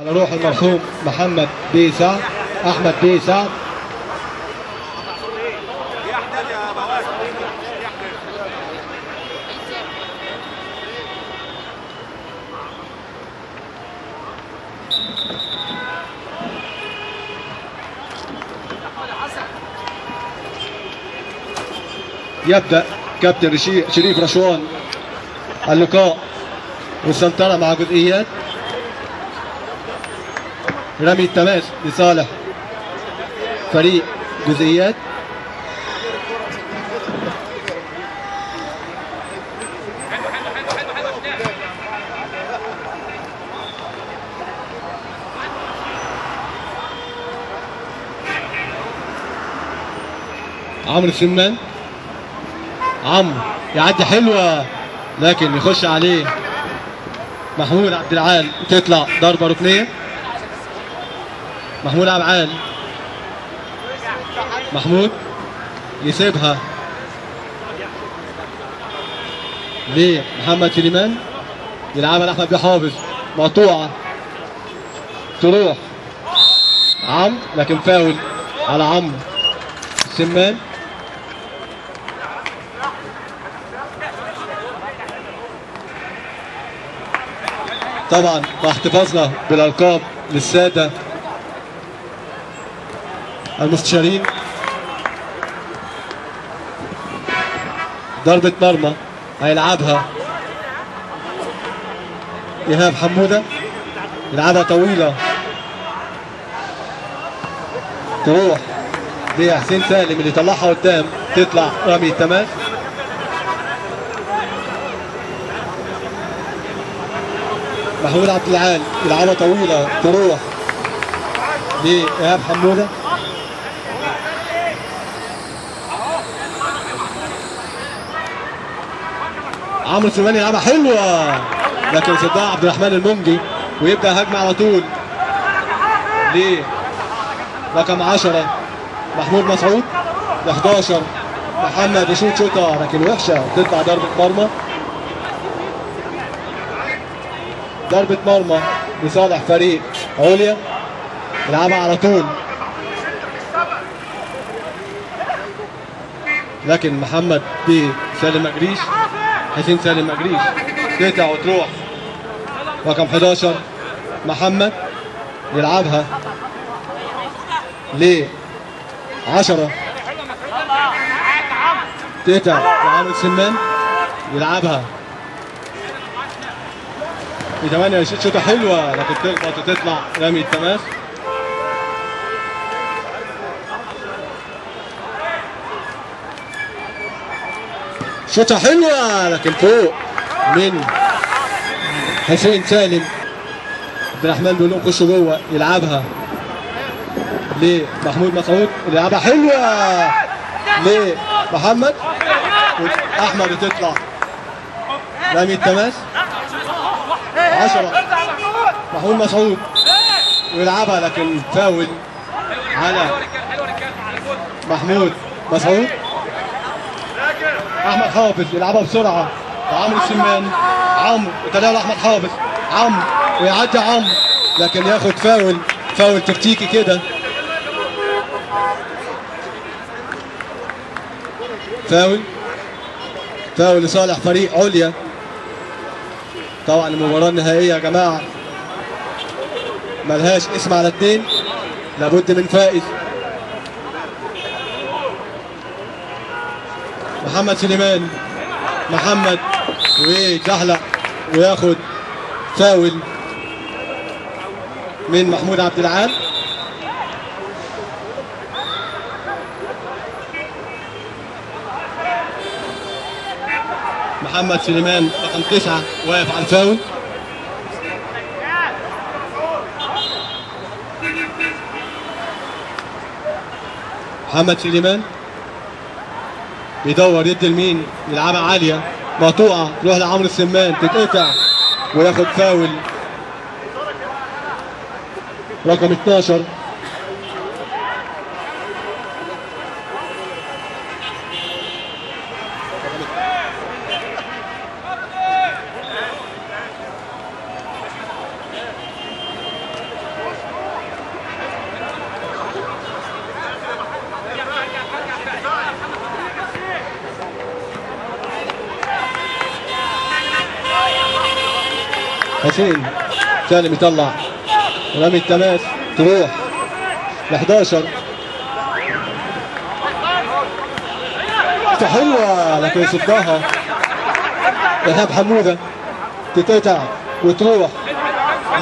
على روح المرحوم محمد بيه سعد، احمد بيه سعد. يبدأ كابتن شريف رشوان اللقاء والسنترة مع جزئيات. رمي التماس لصالح فريق جزئيات. عمرو سمان، عمرو يعدي حلوة لكن يخش عليه محمود عبد العال، تطلع ضربة ركنية. محمود عبد العال، محمود يسيبها لمحمد سليمان، يلعبها لأحمد بحافظ، مقطوعة تروح عمرو لكن فاول على عمرو سمان. طبعا مع احتفاظنا بالألقاب للسادة المستشارين. ضربة مرمى هيلعبها إيهاب حمودة، يلعبها طويلة تروح لحسين سالم اللي طلعها قدام، تطلع رمي التماس. محمود عبد العال يلعبها طويلة تروح لإيهاب حمودة. عمرو سليمان يلعبها حلوة لكن صدها عبد الرحمن المنجي، ويبدأ هجمة على طول لرقم 10 محمود مسعود، ل 11 محمد يشوط شوطة لكن وحشة، تطلع ضربة مرمى. ضربة مرمى لصالح فريق عليا، يلعبها على طول لكن محمد بيه سالم مجريش، حسين سالم مجريش، تقطع وتروح رقم 11 محمد يلعبها ل 10، تقطع لعمرو سمان يلعبها ل 8، شوطة حلوة لكن تخبط وتطلع رمي التماس. شوطة حلوة لكن فوق من حسين سالم. عبد الرحمن بيقول لهم خشوا جوه، يلعبها لمحمود مسعود، يلعبها حلوة لمحمد احمد وتطلع رمي التماس. 10 محمود مسعود ويلعبها لكن فاول على محمود مسعود. احمد حافظ يلعبها بسرعة لعمرو السمان، عمرو وتلاقي احمد حافظ، عمرو ويعدي عمرو لكن ياخد فاول، فاول تكتيكي كده، فاول، فاول لصالح فريق عليا. طبعا المباراة النهائية يا جماعة ملهاش اسم على 2، لابد من فائز. محمد سليمان، محمد ويتزحلق وياخد فاول من محمود عبد العال. محمد سليمان رقم 9 واقف على الفاول. محمد سليمان بيدور يدي لمين، يلعبها عالية مقطوعة تروح لعمرو السمان تتقطع وياخد فاول رقم 12. حسين سالم يطلع رمي التماس تروح ل 11. حلوة لكن يصدها إيهاب حمودة، تتقطع وتروح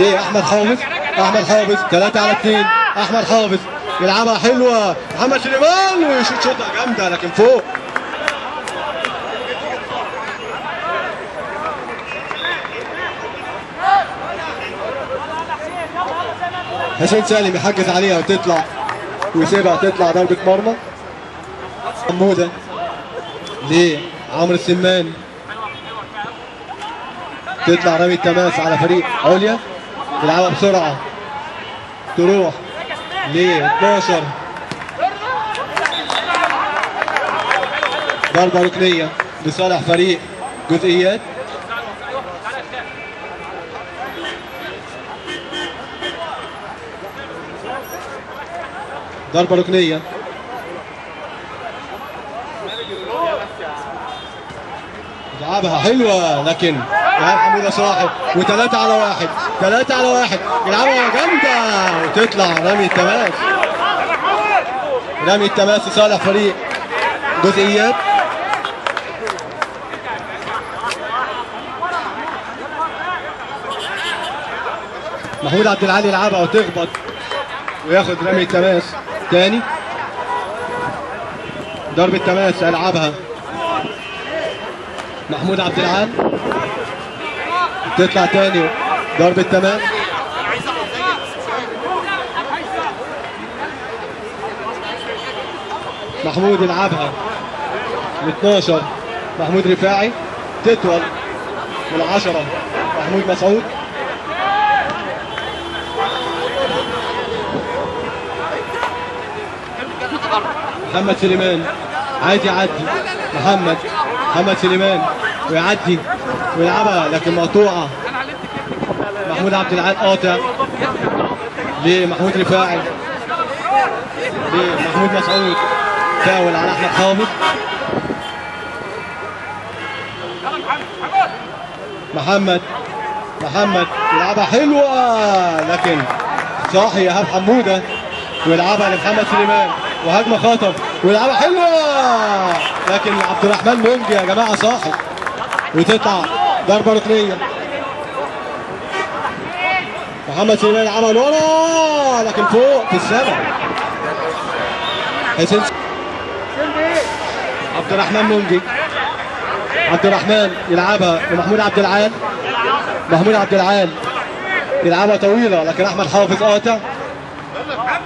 لأحمد حافظ. أحمد حافظ 3-2. أحمد حافظ يلعبها حلوة، محمد سليمان ويشوط شوطة جامدة لكن فوق. حسين سالم يحجز عليها وتطلع ويسيبها تطلع ضربة مرمى. حمودة لعمرو السمان، تطلع رمي التماس على فريق عليا، يلعبها بسرعة تروح ل 12. ضربة ركنية لصالح فريق جزئيات. ضربة ركنية يلعبها حلوة لكن إيهاب حمودة صاحب، و3-1، 3-1، يلعبها جامدة وتطلع رمي التماس. رمي التماس لصالح فريق جزئيات. محمود عبد العالي يلعبها وتخبط وياخد رمي التماس تاني. ضربة تماس يلعبها محمود عبد العال، تطلع تاني ضربة تماس. محمود يلعبها ل 12 محمود رفاعي، تطول من 10 محمود مسعود. محمد سليمان عايز يعدي، محمد سليمان ويعدي ويلعبها لكن مقطوعة. محمود عبد العال قاطع لمحمود رفاعي لمحمود مسعود، فاول على احمد حافظ. محمد يلعبها حلوة لكن صاحي ايهاب حموده ويلعبها لمحمد سليمان وهجمه خطر ويلعبها حلوة لكن عبد الرحمن منجي يا جماعة صاحي وتطلع ضربه ركنيه. محمد سليمان يلعبها لورا لكن فوق في السماء. حسين عبد الرحمن منجي، عبد الرحمن يلعبها لمحمود عبد العال. محمود عبد العال يلعبها طويلة لكن احمد حافظ قاطع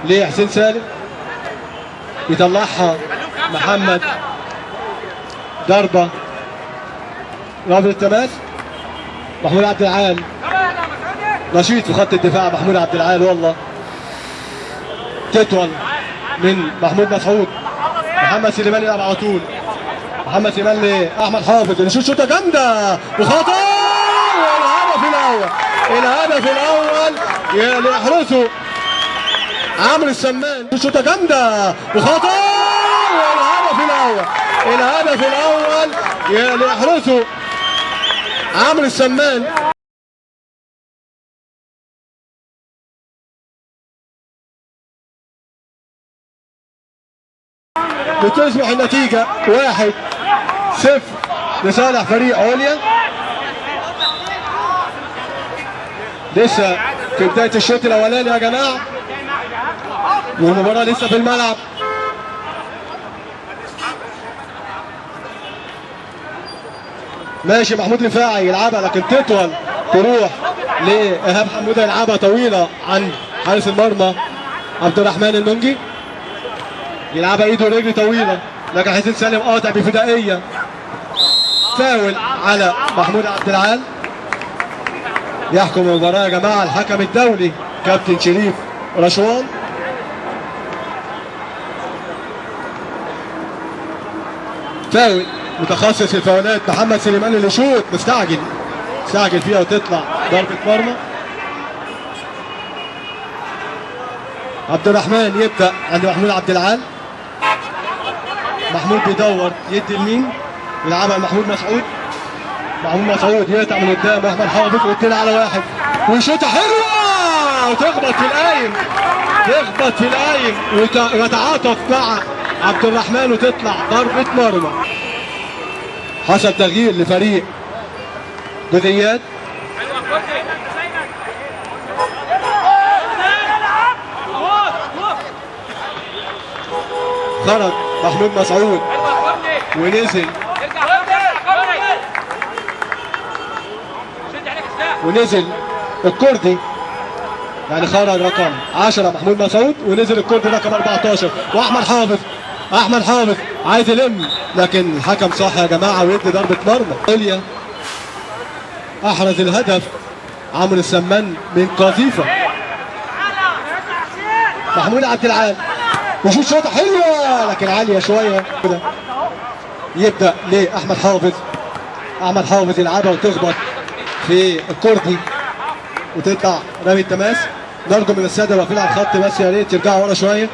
لحسين سالم، يطلعها محمد. ضربه رافض التماس. محمود عبد العال نشيط في خط الدفاع، محمود عبد العال والله. تطول من محمود مسعود. محمد سليمان يلعب على طول، محمد سليمان لاحمد حافظ اللي يشوط شوطه جامدة وخطر ويلعبها في الهواء. الهدف الاول اللي يحرزه عمرو السمان. شوطه جامدة وخطر، والهدف الاول، الهدف الاول اللي يحرزه عمرو السمان. بتصبح النتيجة 1-0 لصالح فريق عليا. لسه في بداية الشوط الأولاني يا جماعة، والمباراة لسه في الملعب. ماشي محمود رفاعي يلعبها لكن تطول، تروح لإيهاب حمودة يلعبها طويلة عن حارس المرمى عبد الرحمن المنجي، يلعبها ايده ورجل طويلة لكن حسين سالم قاطع بفدائيه. فاول على محمود عبد العال. يحكم المباراة يا جماعة الحكم الدولي كابتن شريف رشوان. فاول متخصص الفاولات محمد سليمان اللي شوط مستعجل، مستعجل فيها وتطلع ضربه مرمى. عبد الرحمن يبدأ عند محمود عبد العال. محمود بيدور يدي لمين؟ يلعبها محمود مسعود. محمود مسعود يقطع من قدام احمد حافظ، 2-1، وشوطه حلوة وتخبط في القايم، تخبط في القايم ويتعاطف مع عبد الرحمن وتطلع ضربه مرمى. حصل تغيير لفريق جزئيات. خرج محمود مسعود ونزل، ونزل الكردي، يعني خرج رقم 10 محمود مسعود ونزل الكردي رقم 14. واحمد حافظ، احمد حافظ عايز يلم لكن الحكم صح يا جماعة ويدي ضربه مرمى. عليا احرز الهدف عمرو السمان من قذيفه. محمود عبد العال وشوط شوطه حلوة لكن عالية شوية كده. يبدا لاحمد حافظ، احمد حافظ يلعبها وتخبط في الكردي وتطلع رمي التماس. نرجو من السادة واقفين على الخط بس يا ريت يرجعوا ورا شوية.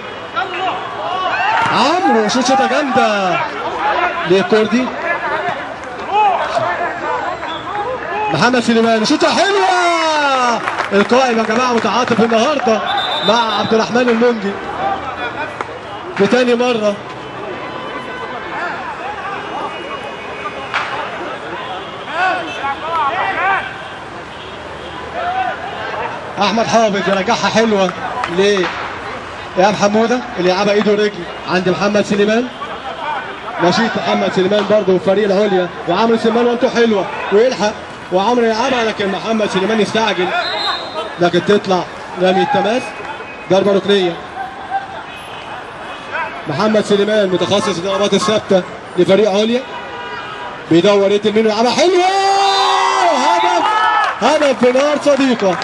عمرو شوط شوطه جامدة للكردي. محمد سليمان شوطه حلوة. القائم يا جماعة متعاطف النهارده مع عبد الرحمن المنجي لتاني مرة. احمد حافظ يرجعها حلوة لإيهاب حموده اللي يلعبها ايده ورجل عند محمد سليمان. نشيط محمد سليمان برضه وفريق العليا، وعمرو سليمان وانتو حلوة ويلحق وعمرو يلعبها لكن محمد سليمان يستعجل لكن تطلع رمي التماس، ضربه ركنيه. محمد سليمان متخصص الضربات الثابتة لفريق عليا، بيدور يد يمين ويلعبها حلوة، هدف، هدف بنار صديقه،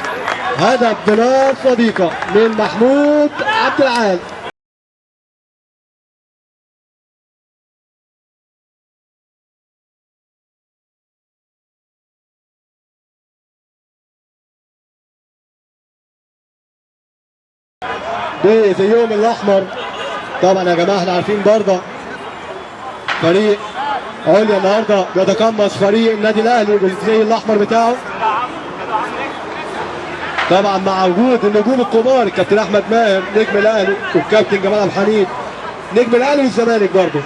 هدف بنار صديقه من محمود عبد العال. بزيهم الاحمر طبعا يا جماعة، احنا عارفين برضه فريق عليا النهارده بيتقمص فريق النادي الاهلي بالزي الاحمر بتاعه، طبعا مع وجود النجوم الكبار الكابتن احمد ماهر نجم الاهلي والكابتن جمال عبد الحميد نجم الاهلي والزمالك برضه.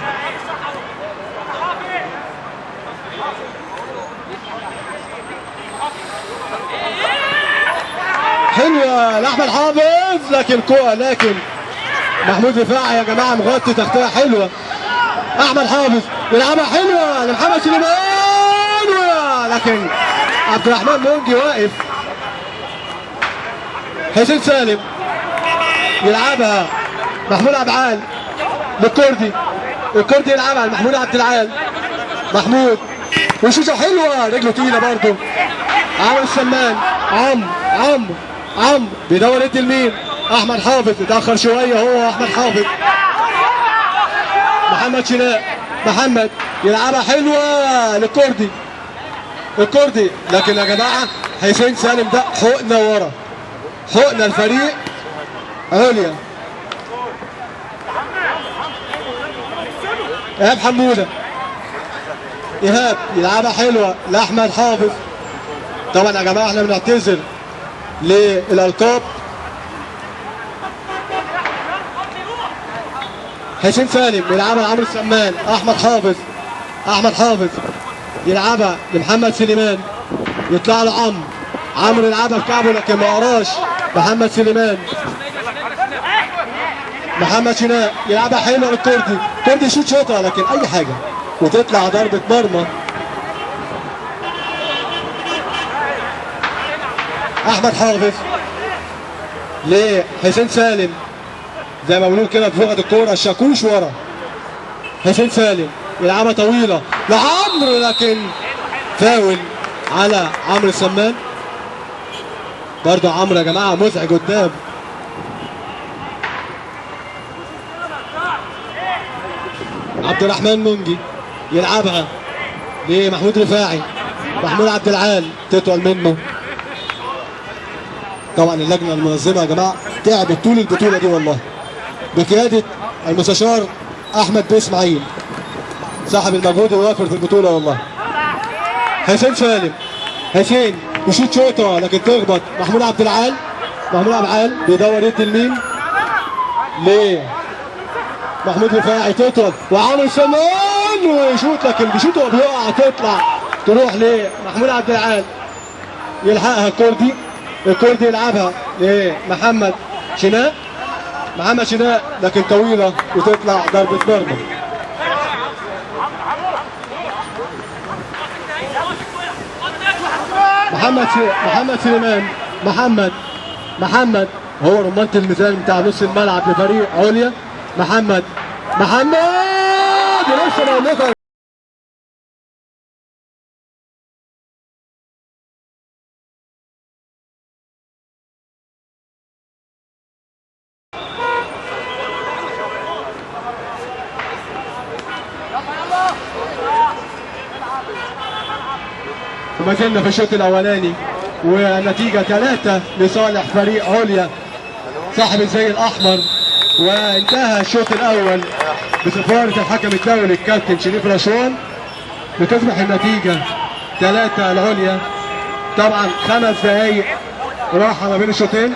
حلوة لاحمد حافظ لكن كوع، لكن محمود رفاعي يا جماعة مغطي تغطيه حلوة. احمد حافظ يلعبها حلوة لمحمد سليمان لكن عبد الرحمن منجي واقف. حسين سالم يلعبها محمود عبد العال للكردي، الكردي يلعبها لمحمود عبد العال، محمود وشوشه حلوة رجله تقيلة برضه. عمرو السمان، عمرو عمرو عمرو بيدور يدي لمين؟ احمد حافظ اتاخر شوية هو احمد حافظ. محمد شناء، محمد يلعبها حلوة للكردي، الكردي لكن يا جماعة حسين سالم ده حقنه ورا، حقنه الفريق عليا. ايهاب حموده، ايهاب يلعبها حلوة لاحمد حافظ. طبعا يا جماعة احنا بنعتذر للالقاب. حسين سالم يلعبها لعمرو السمان، احمد حافظ، احمد حافظ يلعبها لمحمد سليمان، يطلع له عمرو، عمرو يلعبها في كعبه لكن ما قراش محمد سليمان. محمد شناء يلعبها حلوة للكردي، كردي يشوط شوطه لكن اي حاجة وتطلع ضربه مرمى. احمد حافظ لحسين سالم، زي ما بنقول كده في لغة الكورة الشاكوش ورا. حسين سالم يلعبها طويلة لعمرو لكن فاول على عمرو السمان. برضه عمرو يا جماعة مزعج قدام. عبد الرحمن منجي يلعبها لمحمود رفاعي، محمود عبد العال تطول منه. طبعا اللجنة المنظمة يا جماعة تعبت طول البطولة دي والله، بقيادة المستشار احمد بيه اسماعيل صاحب المجهود الوافر في البطولة والله. حسين سالم، حسين يشوط شوطه لكن تخبط محمود عبد العال. محمود عبد العال بيدور يد لمين؟ ليه؟ محمود رفاعي تطول وعامل سمان ويشوط لكن بيشوط وبيقع، تطلع تروح لمحمود عبد العال، يلحقها الكردي، الكردي يلعبها لمحمد شناء، محمد شناء لكن طويلة وتطلع ضربه مرمى. محمد سليمان، محمد هو رمانة الميزان بتاع نص الملعب لفريق عليا. محمد لسه بقول لكم وما زلنا في الشوط الاولاني والنتيجة 3 لصالح فريق عليا صاحب الزي الاحمر. وانتهى الشوط الاول بصفاره الحكم الدولي الكابتن شريف رشوان، بتصبح النتيجة 3 العليا. طبعا 5 دقايق راحة ما بين الشوطين.